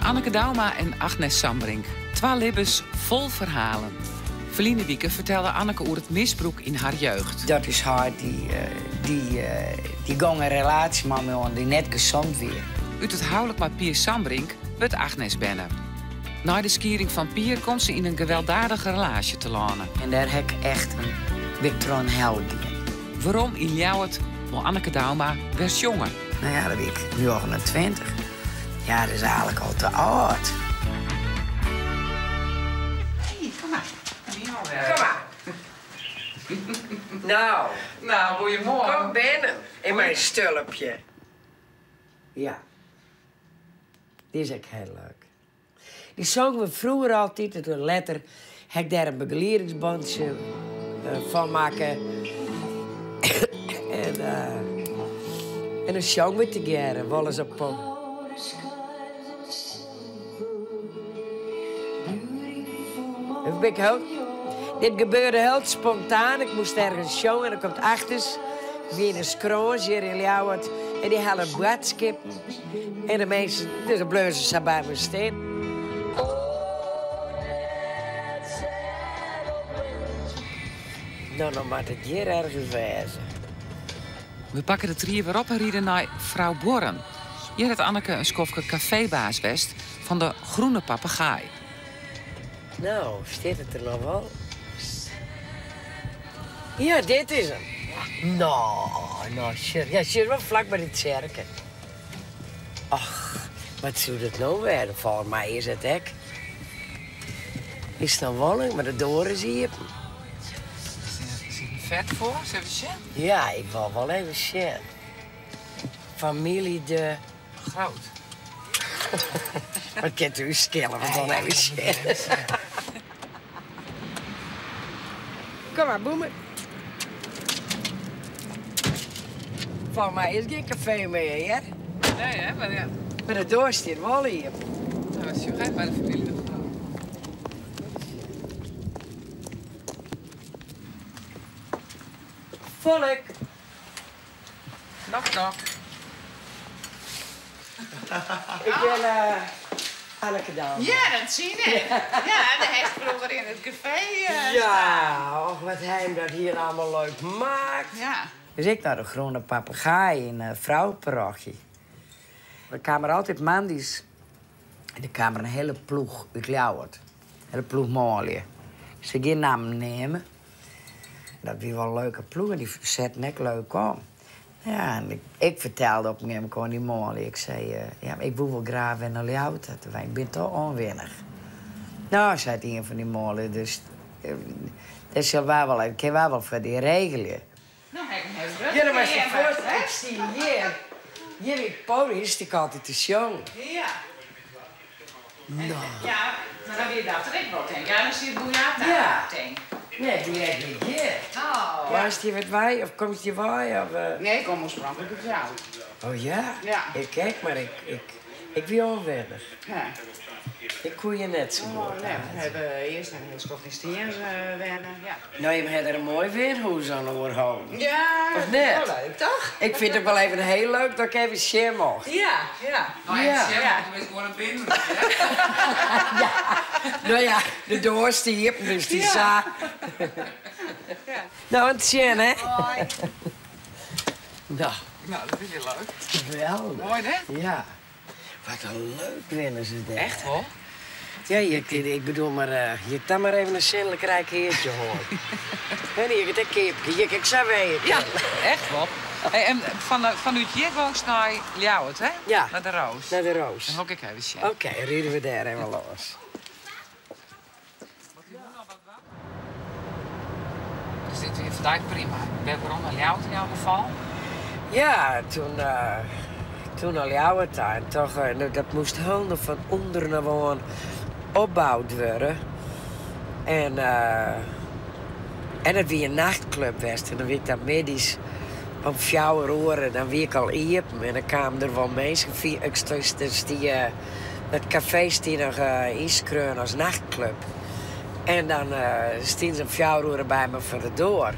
Anneke Douma en Agnes Sambrink. Twa libbens fol ferhalen. Ferline wike fertelde Anneke oer it misbrûk yn har jeugd. Dat is heit dy, dy, dy gong in relaasje mei my oan dy't net gesond wie. Ut it houlik mei Pier Sambrink wurdt Agnes berne. Nei de skieding fan Pier komt se yn in gewelddadige relaasje telâne. En dêr ha ik echt in bin ik troch in hel gien. Werom yn Ljouwert wol Anneke Douma wer sjonge. No ja, dan wie ik 29. Ja, dat is eigentlik al te âld. Hey, kom mar. Kom mar. Nou. Nou, goeiemoarn. Kom binnen yn myn stulpje. Ja. Dy is ek hiel leuk. Dy songen we froeger altyd en toen letter ha ik dêr in begeliedingsbandsje fan makke. En en dan sjongen we tegearre wolris op pop. Dit gebeurde hiel spontaan. Ik moast ergens sjonge en dan komt achters wie in Skrâns hjir yn Ljouwert en dy helle boadskippen. En de minsken, dus dan bleaun se sa by my stean. No, dan moat it hjir ergens wêze. We pakke de trie wer op en ride nei Froubuorren. Hjir hat Anneke in skoftke kafeebaas west fan de Groene Papegaai. No, stiet it der noch wol? Ja, dit is him. No, no, sjoch, ja, sjoch wol flak by de tsjerke. Och, wat soe dat no wêze? Folgens my is it ek. Is it noch wol, mar de doar is iepen. Sit in fet foar, sil even sjen? Ja, ik wol wol even sjen. Famylje de Groot. Wat kin it ús skele, we wolle even sjen. Kom mar, Boemer. Folgens my is gjin kafee mear, hear. Nee, hè? Maar ja. Mar de doar stiet wol iepen. Nou, sjoch even by de famylje de Groot. Folk. Knock, knock. Ik bin Anneke Douma. Ja, dat zie ik. Ja, do hast froeger yn it kafee Ja, och, wat ha jim dat hjir allegear leuk maakt. Ja. Dus ik nei de Groene Papegaai yn de Frouweparochy. Der kaam der altyd moandeis en der kaam der in hiele ploech út Ljouwert. In hiele ploech manlju. Ik sil gjin nammen neame. Dat wie wol in leuke ploech en dy setten ek leuk om. Ja, en ik fertelde op in gegeven momint oan dy manlju, ik sei, ja, mar ik woe wol graach wer nei Ljouwert ta, ik bin toch oanwennich. No, seit ien fan dy manlju, dus dat sil wy wol even, kinne wy wol foar dy regelje. No, ha ik in hiel grutte Ja, dan moatst je keamer, foarstelle, hè? ik stie hjir, hjir by it podium stie ik altyd te sjongen. Ja. No. Ja, mar dan wie dat der ek wol, tink. Ja, dan stie it biljerttafel, Ja. tink. Nee, dy ek net hjir. Oh. Woest hjir wat wei of komst hjir wei? Of, eh? Nee, ik kom oarspronklik út Ljouwert. Oh ja? Ja. Ik ek, mar ik, ik, ik wie oanwennich. Ja. Ik koe hjir net sa Oh, goed. nee, we hawwe earst in hiel skoft yn Stiens wenne. Ja. No, jim ha der in moai wenhûs oan oerholden. Ja, Of net? Wol leuk, toch? Ik fyn it wol even hiel leuk dat ik even sjen mocht. Ja, ja. No, even Ja. sjen Ja. mocht, do bist gewoan nei binnen. Ja. No ja, de doar stie iepen, dus dy Ja. sa. Ja. No, oant sjen, hè. Hoi. No. No, dat is hiel leuk. Geweldich. Moai, hè? Ja. Wat in leuk wenhûs is dit. Echt wol? Ja, je, ik bedoel mar, je dan mar even in sinlik rijk heartje hân. En je it ek keapje, je ik sa wenje Ja, echt wol. Hey, en fanút hjir gongst nei Ljouwert, hè? Ja. Nei de Roos. Nei de Roos. Dan wol ik even sjen. Oké, ride we dêr even lâns. Dus dit wie foar dy prima. Wer werom nei Ljouwert yn elk gefal? Ja, toen, toen nei Ljouwert ta. En toch, no, dat moast hielendal fan ûnderen ôf oan opboud wurde. En, en it wie in nachtklub west. En dan wie ik dan middeis om fjouwer oere, dan wie ik al iepen. En dan kamen der wol minsken. Ik stie, it kafee stie noch ynskreaun as nachtklub. En dan stienen se om fjouwer oere by my foar de doar.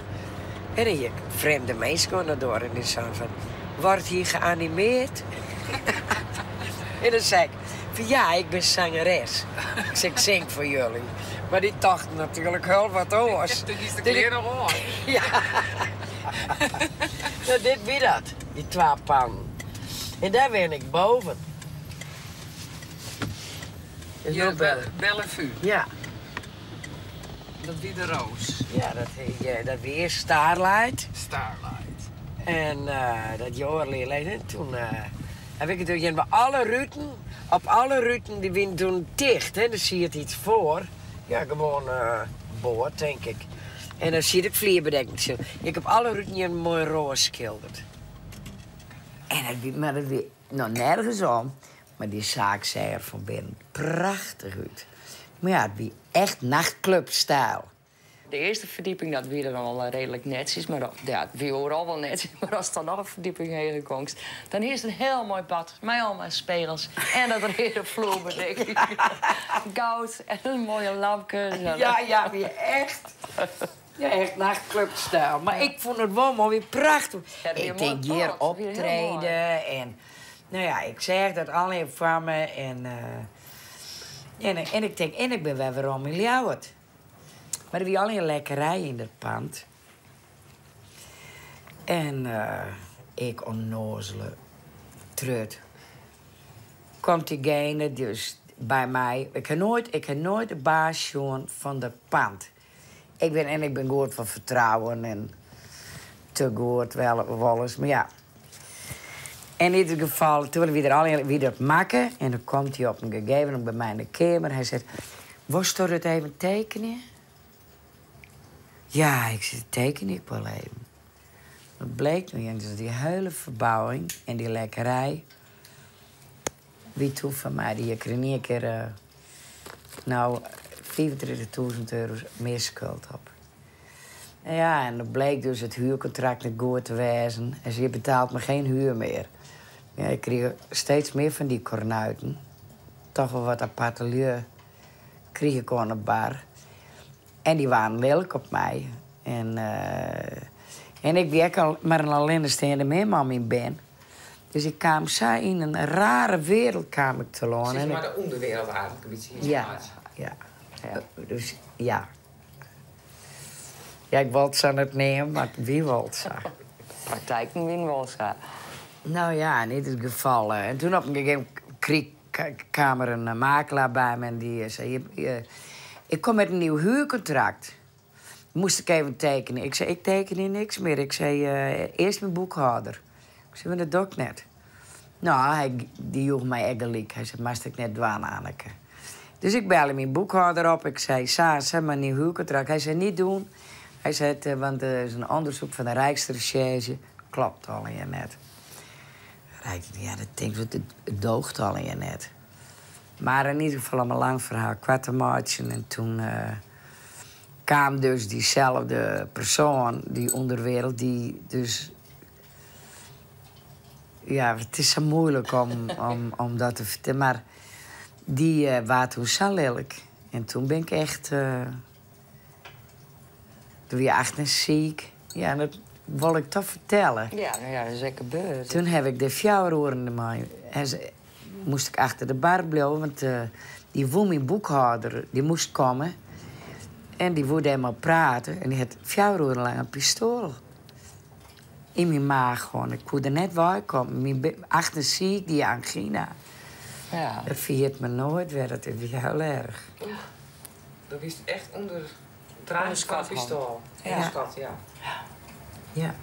En dan hie ik frjemde minsken oan de doar en dy seinen fan, wordt hier geanimeerd? En dan sei ik, Van ja, ik ben zangeres. Ik zeg, ik zing voor jullie. Maar die tochten natuurlijk heel wat oars. Toen is de kleer nog oan. Ja. Nou, dit wie dat, die twa pannen. En daar ben ik boven. Is Hier, nog beter. Bellevue. Ja. Dat wie de roos. Ja, ja, dat wie eerst Starlight. Starlight. En dat Joorleer. En toen heb ik het door bij alle ruten, op alle ruten die wind toen dicht, hè, dan zie je het iets voor. Ja, gewoon boord, denk ik. En dan zie je het vlierbedekking. Ik heb alle ruten hier een mooi roos geschilderd. En het wie, maar het wie nog nergens om. Maar die zaak zei er van binnen prachtig uit. Maar ja, het wie echt nachtclubstijl. De eerste verdieping, dat wie er al redelijk netjes. Maar dat, ja, het wie overal wel netjes. Maar als er nog een verdieping heen komt, dan is het een heel mooi bad. Met allemaal spiegels. En dat rode vloerbedekking. Goud en een mooie lampje. Ja, ja, weer echt. Ja, echt nachtclubstijl. Maar ik vond het wel mooi, weer prachtig. Ja, dat Ik weer denk mooi hier pad, weer heel mooi. optreden en... Nou ja, ik zeg dat alleen van me en ik denk, en ik ben weer weer om in Ljouwert. Maar er was alleen een lekkerij in dat pand. En ik onnozele trut. Komt diegene dus bij mij. Ik heb nooit de baas jongen van dat pand. Ik ben goed van vertrouwen en te goed wel eens, maar ja. En in ieder geval, toen we er al weer dat maken. En dan komt hij op een gegeven moment bij mij in de kamer. Hij zegt, worst je het even tekenen? Ja, ik zeg, teken ik wel even. Dat bleek nu eens, die hele verbouwing en die lekkerij. Wie toen van mij, die ik in één keer 35.000 euro meer schuld op. En dat bleek dus het huurcontract niet goed te wezen. En ze betaalt me geen huur meer. Ja, ik kreeg steeds meer van die kornuiten. Toch wel wat aparte lui kreeg ik aan de bar. En die waren lelijk op mij. En ik werk al maar een alleenstaande meerman in ben. Dus ik kwam zo in een rare wereld kwam ik te lonen. Zeg En maar ik de onderwereld eigenlijk een beetje hier Ja, gemaakt. ja. Dus ja. Ja, ik wilde ze aan het nemen, maar wie wil ze? Praktijk win wel ze. Nou ja, in ieder geval. En toen op een gegeven moment kwam er een makelaar bij me en die zei... Ik kom met een nieuw huurcontract. Moest ik even tekenen. Ik zei, ik teken hier niks meer. Ik zei, eerst mijn boekhouder. Ik zei, maar dat doe ik net. Nou, die joeg mij echt gelijk. Hij zei, maar ik net dwaan, Anneke. Dus ik belde mijn boekhouder op. Ik zei, Sa, zeg maar een nieuw huurcontract. Hij zei, niet doen. Hij zei, want er is een onderzoek van de Rijksrecherche. Klopt al in je net. Rijk, ja, dat denk ik, want het doogt al in je net. Maar in ieder geval om een lang verhaal kwart te maken. En toen kwam dus diezelfde persoon, die onderwereld, die dus... Ja, het is zo moeilijk om dat te vertellen. Maar die was toen zo lelijk. En toen ben ik echt... toen ben ik echt ziek. Ja, en dat wil ik toch vertellen. Ja, nou ja, dat is echt gebeurd. Toen heb ik de fjouweroren in mij. En ze, moest ik achter de bar blijven, want die woemie boekhouder die moest komen. En die wilde helemaal praten. En die had fjouweroren lang een pistool. In mijn maag gewoon. Ik kon er net waar komen. Mijn achter ziek, die angina. Dat viert me nooit weer. Dat is heel erg. Oeh, dat is echt onder het Onder van schat, pistool. Ja. Onder schat, ja.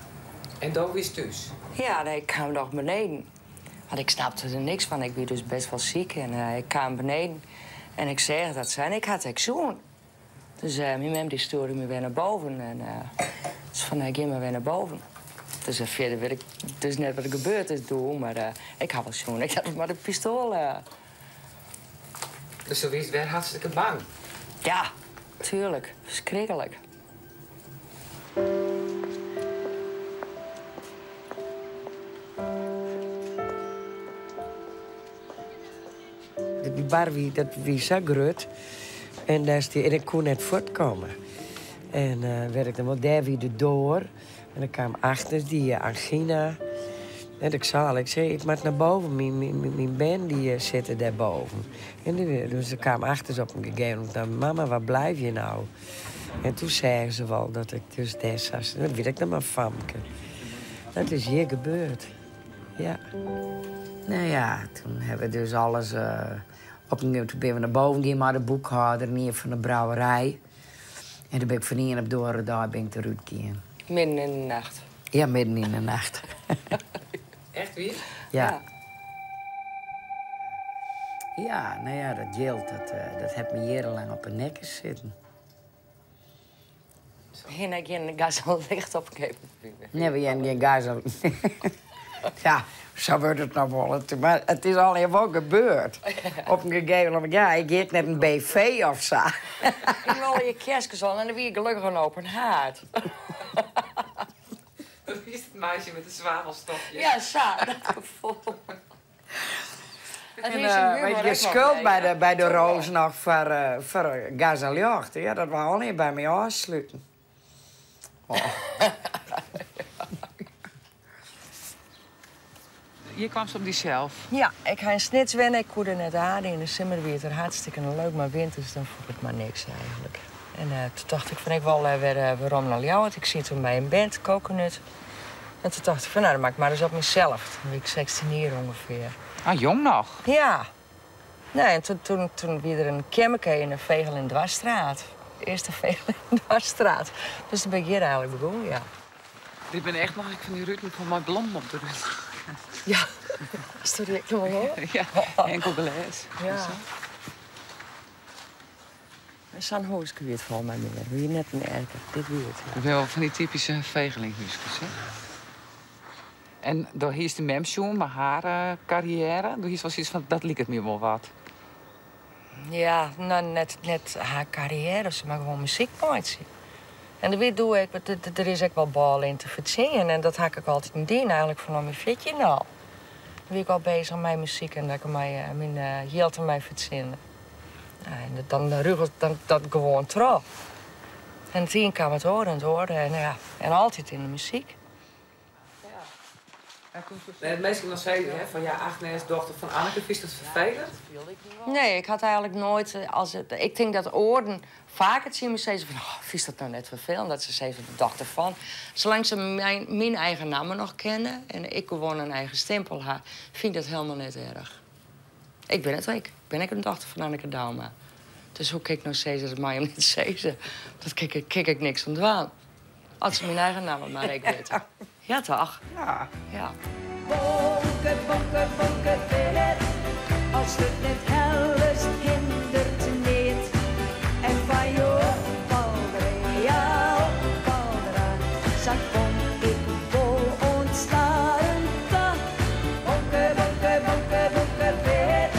En dat wist dus? Ja, nee, ik kwam nog beneden. Want ik snapte er niks van. Ik ben dus best wel ziek. En ik kwam beneden. En ik zeg dat zijn. Ik had ik zoen. Dus mijn mem die stuurde me weer naar boven. En dus van, ik ging maar weer naar boven. Dus verder weet ik dus net wat er gebeurd is, doe, maar ik had wel zoen. Ik had maar de pistool. Dus toen was weer hartstikke bang? Ja, tuurlijk. Verschrikkelijk. Die bar wie, dat wie zo groot. En, daar is die, en ik kon net voortkomen. En werd ik dan wel daar weer door. En dan kwam achter die angina. En ik sei, ik sei, ik moat nei boven, myn bern dy eh, sitte dêr boven. En dus se kaam achter se op in gegeven momint, nou, mama, waar blijf je nou? En toen seagen se wol dat ik dus dêr sa, dat wie ik noch mar famke. Dat is hjir gebeurd. Ja. Nou ja, toen hebben we dus alles. Op een, toen binne we nei boven gien mei de boekhâlder en ien fan de brouwerij. En toen bin ik fan ien op de oare dei bin ik derút gien. Midden yn de nacht? Ja, midden yn de nacht. Echt wier? Ja. Ja, nou ja, dat jild, dat hat my jierrenlang op 'e nekke sitten. Hiene gjin gas en licht op in gegeven momint. Nee, we hiene gjin gas en Ja, sa wurdt it noch wol. Mar it is allegear wol gebeurd. Op in gegeven momint, ja, ik hie ek net in BV of sa. Ik wol je kerstjes al en dan wie gelukkig een open haard. Wie is het meisje met de zwavelstokje? Ja, sa, dat gefoel. En weet je, skuld by de Roos noch foar gas en ljocht. Ja, dat wie allegear by my ôfsluten. Oh. Hjir kwamst op dysels? Ja, ik ha yn Snits wenne. Ik koe der net aarde. Yn de simmer wie it der hartstikke leuk, mar winters dan fûn ik it mar niks eigentlik. En toen tocht ik fan ik wol wer werom nei Ljouwert. Ik siet toen by in band, Coconut. En toen tocht ik fan nou, dan moat ik mar ris op mysels. Toen wie ik 16 jier ûngefear. Ah, jong noch? Ja. Nee, en toen wie der in keammerke yn de Vegelin'dwarsstraat. Earste Vegelin'dwarsstraat. Dus toen bin ik hjir eigentlik begûn, ja. Dit binne echt noch ek fan dy ruten fan mei blommen op de ruten. Ja, dat ik noch wol hoor. Ja, enkel glês. Ja. Sa'n hûske wie it folgens my mear. Wie net in erker. Dit wie it. Dit binne wol fan dy typyske Vegelinhúskes, hè? En do hiest de mem sjoen mei har karriêre. Do hiest wol sayts fan, dat liket my wol wat. Ja, no, net har karriêre, mar gewoan muzyk meitsje. En dat wie doe ek, want der is ek wol bôle yn te fertsjinjen. En dat ha ik ek altyd dien, eigentlik fanôf myn 14 al. Toen wie ik al bezich mei muzyk en dat ik myn jild dermei fertsjinne. Nou, en dan rûget dat gewoan troch. En it ien kaam it oar en it oare. En, ja, en altyd yn de muzyk. Nee, minsken dan sizze hè, fan ja, Agnes, dochter fan Anneke, fynst dat ferfelend? Nee, ik ha eigentlik noait. Ik tink dat oaren faker tsjin my sizze fan, oh, fynst dat no net ferfelend? Dat se sizze de dochter fan. Salang't se myn eigen namme noch kenne en ik gewoan in eigen stimpel ha, fyn ik dat hielendal net erch. Ik bin it ek. Ik bin ek in dochter fan Anneke Douma. Dus hoe kin ik no sizze dat mei jim net sizze? Dat kin ik niks oan dwaan. As se myn eigen namme mar ek witte. Ja, toch? Ja. Ja. Bonke, bonke, bonke, Beert, as it net hellest hindert neat. En fan jo Baldrea op Baldera, sa kom ik wol oant Starum ta. Bonke, bonke, bonke, bonke, Beert,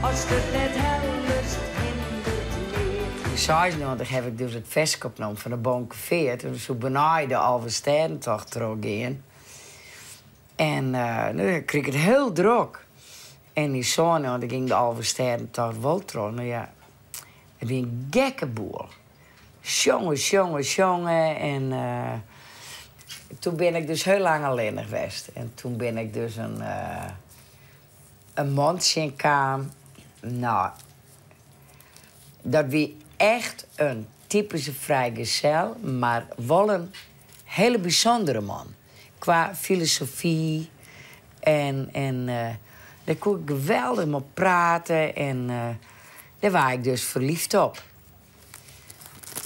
as it net hellest hindert neat. Yn 96 haw ik dus it ferske opnommen fan de Bonkefeart. En soe benei de Alvestêdentocht trochgean. En no krige ik it hiel drok. En yn 97 gyng de Alvestêdentocht wol troch. No ja, it wie in gekke boel. Sjonge, sjonge, sjonge. En toen bin ik dus hiel lang allinnich west. En toen bin ik dus in man tsjinkaam. No, dat wie echt in typyske frijgezel, mar wol in hiele bysûndere man. Kwa filosofy en dêr koe ik geweldich mei prate en dêr wie ik dus ferliefd op.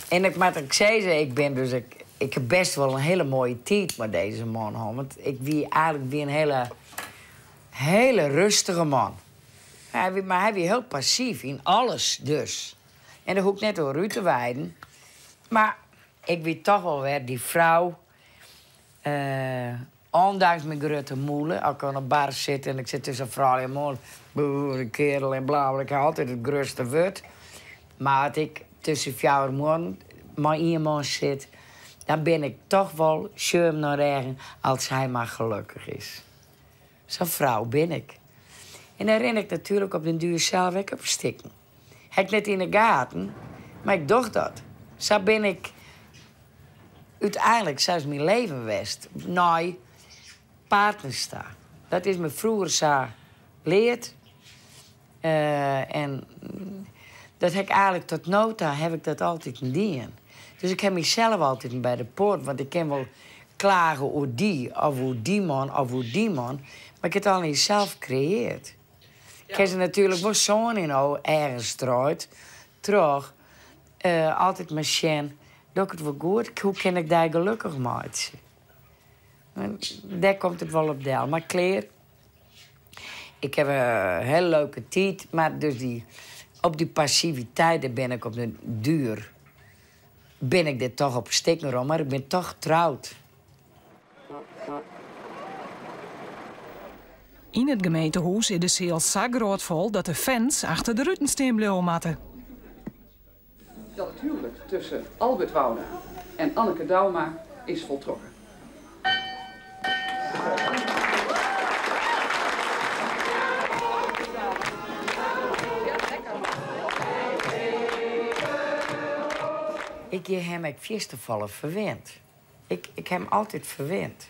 En ik moat ek sizze, ik bin dus ik ha bêst wol in hiele moaie tiid mei dizze man hân. Want ik wie eigentlik wie in hiele, hiele rêstige man. Mar hy wie hiel passyf yn alles dus. En dêr hoech ik net oer út te weiden. Mar ik wie toch wol wer dy frou. Ûndanks myn grutte mûle, as ik oan 'e bar sit en ik sit tusken froulju en man, boe, de keardel en bla, bla, ik ha altyd it grutste wurd. Mar as ik tusken fjouwer muorren mei ien man sit, dan bin ik toch wol sjoch nei eagen as hy mar gelokkich is. Sa'n frou bin ik. En dêr rin ik natuerlik op den duer sels ek op stikken. Ha ik net yn 'e gaten, mar ik doch dat. Sa bin ik úteinlik, sa is myn leven west. Nei partners ta. Dat is my froeger sa leard. En dat ha ik eigenlik tot no ta haw ik dat altiten dien. Dus ik ha mysels altiten by de poat, want ik kin wol klage oer dy of oer dy man of oer dy man, mar ik ha it allegear sels kreëarre. Ik ha se natuerlik wol sân yn 'e eagen struid troch altyd mar sjen, doch ik it wol goed, hoe kin ik dy gelokkich meitsje? En dêr komt it wol op del. Mar klear. Ik haw in hiele leuke tiid, mar dus dy, op dy passiviteit, dêr bin ik op de duer, bin ik dêr toch op stikken rûn, mar ik bin toch troud. Yn it gemeentehûs is de seal sa grut fol dat de fans achter de ruten stean bliuwe moatte. Dat it houlik tusken Albert Wouda en Anneke Douma is foltrokken. Ik ha him ek fierste folle ferwend. Ik, ik ha him altyd ferwend.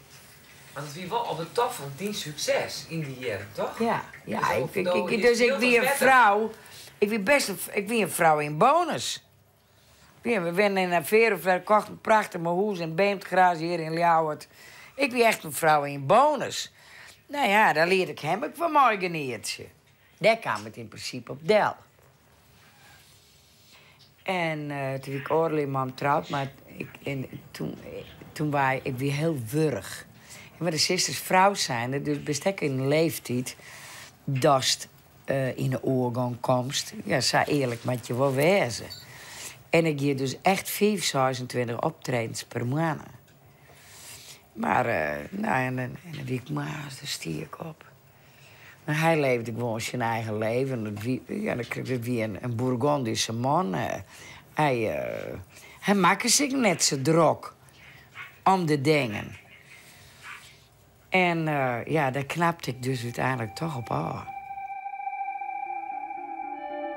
Want it wie wol op de top fan dyn sukses yn dy jierren, toch? Ja, ik, dus ik wie in frou. Ik wie best in, ik wie in frou yn bonus. We wennen yn in Verenver, kocht in prachtich hûs yn Beemdgras hjir yn Ljouwert. Ik wie echt in frou yn bonus. Nou ja, dêr liet ik him ek fan mei genietsje. Dêr kaam it yn prinsipe op del. En toen wie ik oardel jier mei him troud, mar ik, en toen wie ik wie hiel wurch. En mar de sisters frou zijnde, dus bist ek yn in leeftiid datst yn 'e oergong komst. Ja, sa earlik moat je wol wêze. En ik gie dus echt 5, 26 optredens per moanne. Mar, nou, en dan wie ik moarns, dan stie ik op. Mar hy leefde gewoan syn eigen leven. Dat wie, ja, dat wie in Bourgondische man. Hy makke sich net sa drok om de dingen. En ja, dêr knapte ik dus úteinlik toch op ôf.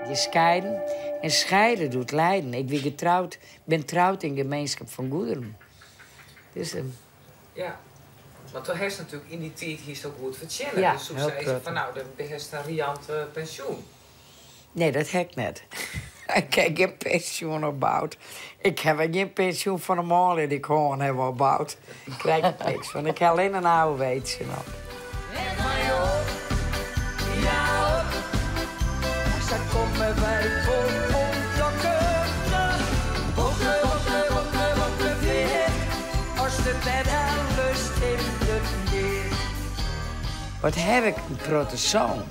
Je skeiden. En scheiden doet lijden. Ik wie getroud, bin troud yn gemeenskip fan goederen. Dus, Ja, want do hast natuerlik yn dy tiid hiest ook goed fertsjinne. Ja, dus soe hiel sizze protte. fan nou, dan hast in riant pensjoen. Nee, dat ha ik net. Ik ha gjin pensjoen opboud. Ik ha gjin pensjoen fan de manlju dy't ik hân ha opboud. Ik krij ik niks fan. Ik ha allinne in AOW'tsje noch. En van jo, ja op, sa komme wy wol om tokken. Bokke, bokke, bokke, bokke weer. As it net hellest hinderet neat. Wat ha ik in protte songen.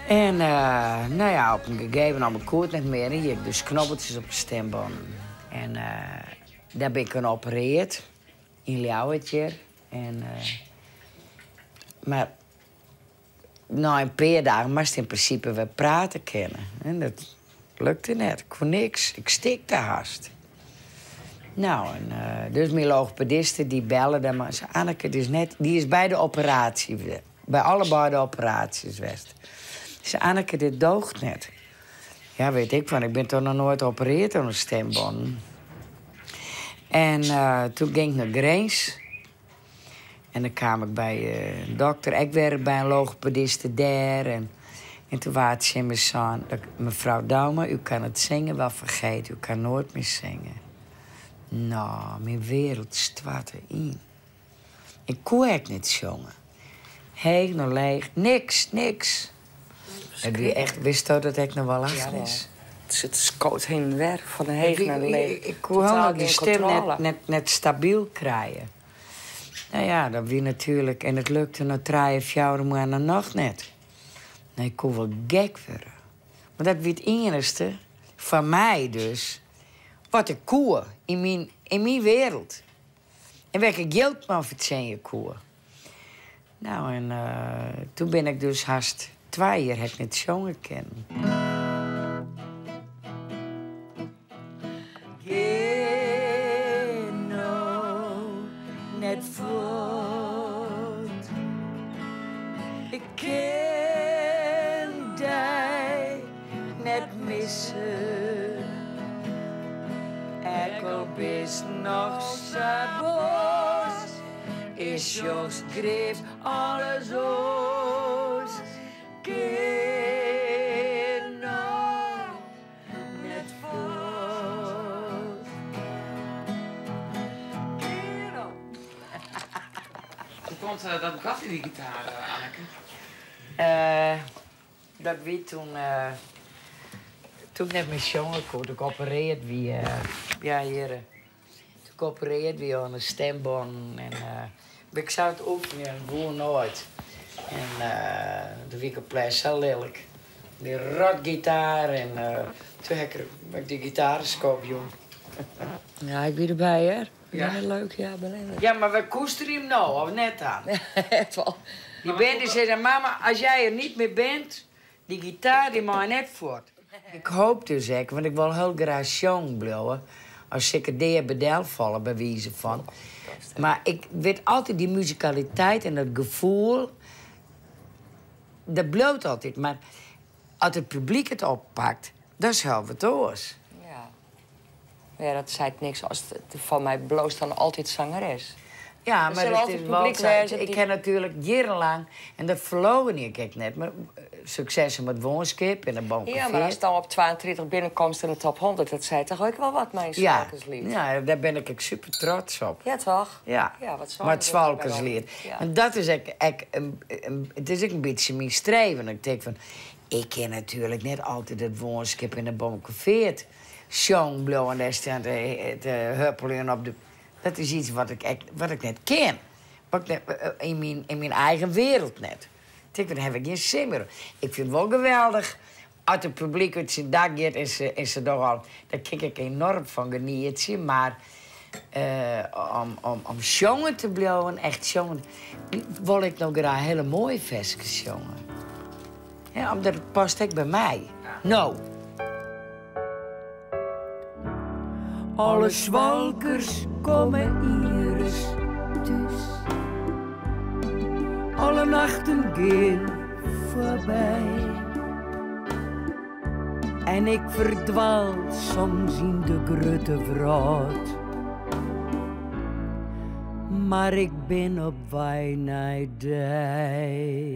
En nou ja, op in gegeven momint koe it net mear. En hie ik dus knobbeltsjes op de stimbannen. En dêr bin ik oan operearre. Yn Ljouwert hjir. En, mar nei in pear dagen moatst yn prinsipe wer prate kinne. En dat lukte net. Ik koe niks. Ik stikte hast. Nou, en, dus myn logopediste dy belle dan mar. Sei, Anneke, it is net, dy is by de operaasje, by allebeide de operaasjes west. Sei, Anneke, dit doocht net. Ja, wit ik fan, ik bin toch noch noait operearre oan de stimbannen. En toen gyng ik nei Grins. En dan kaam ik by in dokter, ek wer by in logopediste dêr. En toen waard tsjin my sein, dat, mefrou Douma, u kan it singen wol fergete, u kan noait mear singe. Nou, myn wereld stoarte yn. Ik koe ek net sjonge. Heech noch leech, niks, niks. It wie echt, witsto dat ek noch wol achter is? Het sit skoot hinne en wer, fan de heech nei de leech. Ik koe Totaal hielendal dy gjin stim kontrôle. net stabyl krije. Nou ja, dat wie natuerlik... En it lukte nei 3, 4 moannen noch net. Nee, ik koe wol gek wurde. Mar dat wie it iennichste, foar my dus, wat ik koe yn myn wereld. En wêr't ik jild mei fertsjinje koe. Nou, en toen bin ik dus hast 2 jier ha ik net sjonge kinnen. Gean no net fuort. Ik kin dy net misse. Ek al bist noch sa boas, kear sjochst grif alles oars. Kin noch net fuort. Hoe komt dat gat yn dy gitaar, Anneke? Dat wie toen, toen ik net mear sjonge koe, toen ik operearre wie. Ja, hjir. Toen ik operearre wie oan de stimbannen en ik sa it oefenjen en woe noait. En doe wie ik op plek sa lilk. Dy rotgitaar en toen ha ik dy gitaar in skop jûn. Ja, ik wie derby hear. Ja. Leuk, ja, beleven. Ja, mar wy koesterje him no, of net dan? Echt wol. Dy bern dy sizze, mama, as jij der niet mear bent, dy gitaar dy mei net fuort. Ik hoop dus ek, want ik wol hiel graach sjongen bliuwe, as ik der dea by delfalle, by wize fan. Mar ik wit altyd dy muzikaliteit en dat gefoel, dat bliuwt altyd. Mar as it publyk it oppakt, dat is hiel wat oars. Ja. Ja, dat seit niks as it fan my bliuwst dan altyd sangeres. Ja, Der mar sil it altyd is wol publyk sa. wêze Ik dy't- ha natuerlik jierrenlang, en dat ferleagen ik ek net, mar suksessen mei it Woanskip en de Ja, mar Bonkeveer. ast dan op 32 binnenkomst yn de top 100, dat seit toch ek wol wat mei in Ja, Swalkersliet? ja, dêr bin ik ek super trots op. Ja, toch? Ja, Ja, wat mei it Swalkersliet. Ja. En dat is ek, ek in, it is ek in bytsje myn streven. Ik tink fan, ik kin natuerlik net altyd it Woanskip en de Bonkefeart sjongen bliuwe en dêr stean te huppeljen op de. Dat is iets wat ik, ek, wat ik net kin. Wat ik net, yn myn eigen wereld net. Ik tink, dan ha ik gjin sin mear. Ik fyn it wol geweldich as it publyk út syn dak giet en se dogge al. Dêr kin ik enoarm fan genietsje, mar om sjongen te bliuwen, echt sjongen, wol ik no graach hiele moaie ferskes sjonge. Ja, omdat it past ek by my. No. Alle swalkers komme ienris thús. Alle nachten gean foarby. En ik ferdwaal soms yn de grutte wrâld. Mar ik bin op wei nei dy.